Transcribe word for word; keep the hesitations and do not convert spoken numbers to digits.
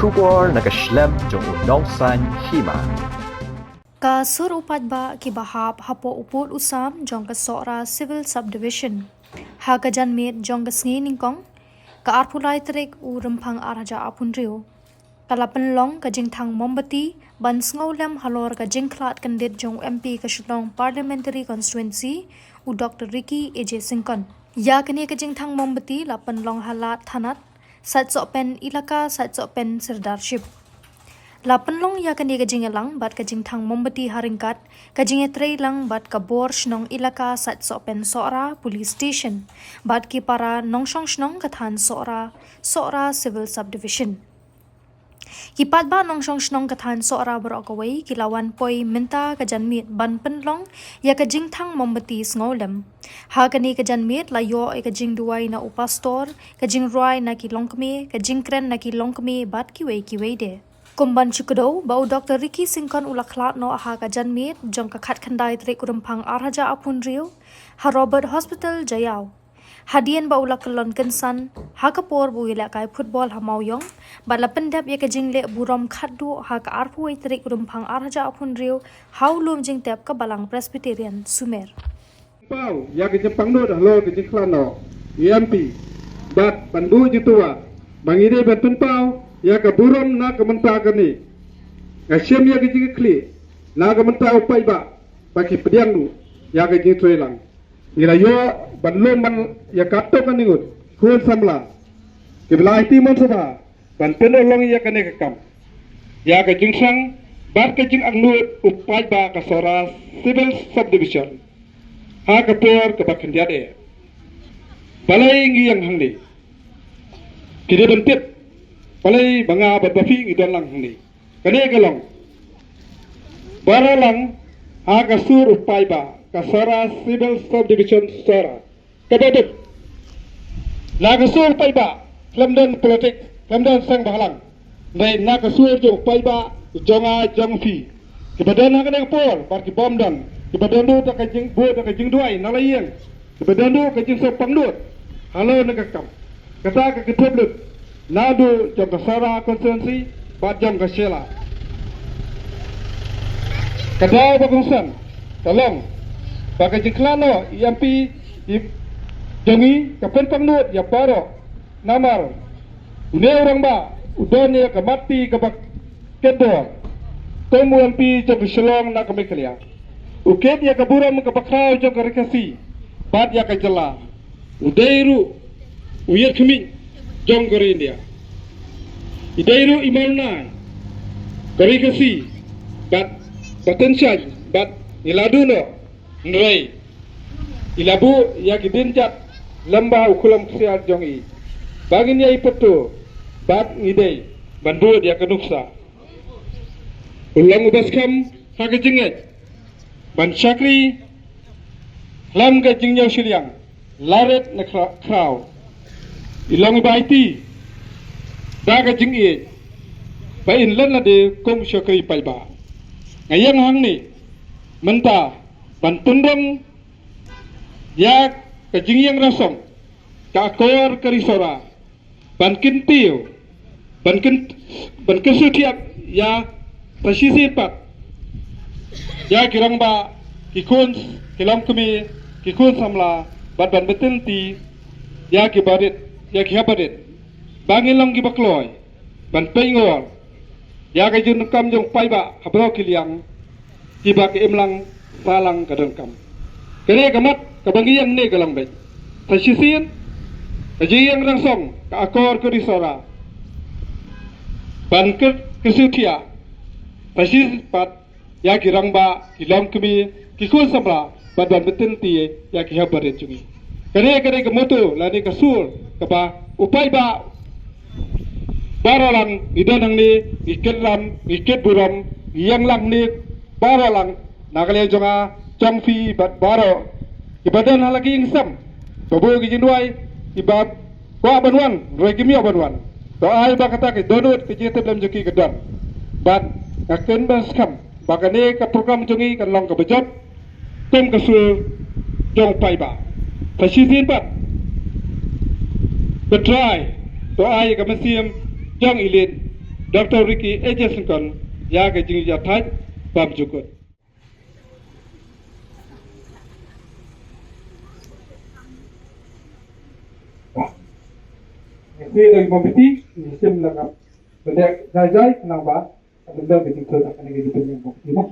Khubor na ka shlem jong u Nongsaiñ Hima. Ka sur u paidbah kiba hap hapoh u pud u sam jong ka Sohra Civil Subdivision ha ka janmiet jong ka sngi nyngkong, ka arphew lai tarik u Rymphang ar hajar arphew hynriew, ka la pynlong ka jingthang mombati ban sngewlem halor ka jingkhlad kyndit jong u M P ka Shillong Parliamentary Constituency, u Doctor Ricky A J Syngkon. Ïa kane ka jingthang mombati la pynlong ha Lad Thanat, Saitsohpen Elaka, Saitsohpen Sirdarship. La pynlong ïa kane ka jingïalang bad ka jingthang mombati ha ryngkat ka jingïatreilang bad ka bor shnong Elaka Saitsohpen Sohra Police Station bad ki para nongshong shnong ka thaiñ Sohra, Sohra Civil Subdivision. Ki paidbah nongshong shnong ka thaiñ Sohra baroh kawei ki la wan poi mynta ka janmiet ban pynlong ïa ka jingthang mombati sngewlem. Ha kane ka janmiet la ïoh ïa ka jingduwai na u pastor, ka jingrwai na ki longkmie, ka jingkren na ki longkmie bad kiwei kiwei de. Kum ban shu kdew ba u Doctor Ricky Syngkon u la khlad noh ha ka janmiet jong ka khatkhyndai tarik u Rymphang ar hajar arphew hynriew ha Robert Hospital Jaïaw. Hadien ba u la kyllon kynsan ha ka por ba u ïalehkai football ha Mawïong, bad la pyndep ïa ka jingleh burom khatduh ha ka arphew wei tarik u Rymphang ar hajar arphew hynriew ha u lum jingtep ka Balang Presbyterian Sumer. Paw ïa ka jingpangnud halor ka jingkhlad noh i M P bad ban buh jingtyrwa ba ngi dei ban pynpaw ïa ka burom na ka bynta kane. Nga shem ïa ka jingkitkhlieh na ka bynta u paidbah ba ki pdiang ruh ïa ka jingtreilang. Ngi la ïoh ban lum ban ïa katto katne ngut khun samla kiba la aiti mon sngewbha ban pynurlong ïa kane ka kam, ïa ka jingshang bad ka jingangnud u paidbah ka Sohra Civil Subdivision ha ka por kaba khyndiat eh. Balei ngi ïeng hangne? Ki dei ban tip balei ba nga bad ba phi ngi don lang hangne. Kane ka long baroh lang ha ka sur u paidbah ka Sohra Civil Subdivision Sohra. Kaba dep na ka sur u paidbah khlem don politics, khlem don seng bhalang. Hynrei na ka sur jong u paidbah jong nga jong phi, kiba don ha kane ka por bad kibym don, kiba don ruh da ka jingbuh da ka jingduwai na la ïing, kiba don ruh ka jingsngewpangnud halor kane ka kam. Kata ka kynthup lut naduh jong ka Sohra constituency bad jong ka Shella. Ka daw ba kongsan ka long ba ka jingkhlad noh i M P i jong ngi ka pynpangnud ïa baroh, namar une u rangbah u don ïa ka mat ti kaba kordor kum u M P jong ka Shillong na ka Meghalaya. U kit ïa ka burom kaba khraw jong ka Ri Khasi bad ïa ka jylla. U dei ruh u ïaid khmih jong ka ri India. I dei ruh i mawnai ka Ri Khasi bad ba tyngshaiñ bad ngi la duh noh. Hynrei i la buh ïa ki dienjat lyngba u khulom ksiar jong i ba ngin ïai pynthut bad ngi dei ban bud ïa ka nuksa. U long uba skhem ha ka jingngeit ban shakri khlem ka jingñiew shiliang, laret ne khra-, khraw. I long iba aiti da ka jingïeit ba in leit lade kum u shakri paidbah. Nga ïeng hangne mynta ban pynrung ïa ka jingïeng rasong ka akor ka ri Sohra ban kyntiew, ban kyn-, ban kyntiew thiah ïa sa shisien pat ïa ki rangbah, ki khun, ki longkmie, ki khun samla bad ban bteng ti ïa ki barit, ïa ki hep barit ba ngin long kiba kloi ban pynngor ïa ka jingdonkam jong paidbah ha baroh ki liang kiba ka imlang sahlang ka donkam. Kane ka mat kaba ngi ïeng ne ka long beit sa shisien ka jingïeng rasong ka akor ka ri Sohra ban kyntiew thiah sa shisien pat ïa ki rangbah, ki longkmie, ki khun samla bad ban bteng ti ïa ki hep barit jong ngi. Kane, kane ka motto lane ka sur kaba u paidbah baroh lang ngi don hangne, ngi kit ram, ngi kit burom, ngi ïeng lang hangne baroh lang na ka liang jong nga, jong phi bad baroh kiba don ha la ki ïing ki sem. Ba buh ki jingduwai kiba kwah ban wan, hynrei kim ïoh ban wan. To ai ba kata ka dohnud ka jingtip lem jong ki ka don. Bad nga kyrmen skhem ba kane ka program jong ngi kan long kaba jop kum ka sur jong u paidbah. Sa shisien pat, Ko Trai, to ai ka mynsiem jong i Leit Doctor Ricky A J Syngkon ïa ka jingïathait bymjukut. Ngi sim da ki bympi, ngi sim da ka bendek jai jai khnang ba ka bendek ka jingthut da kane ka jingpynïeng bympi mo.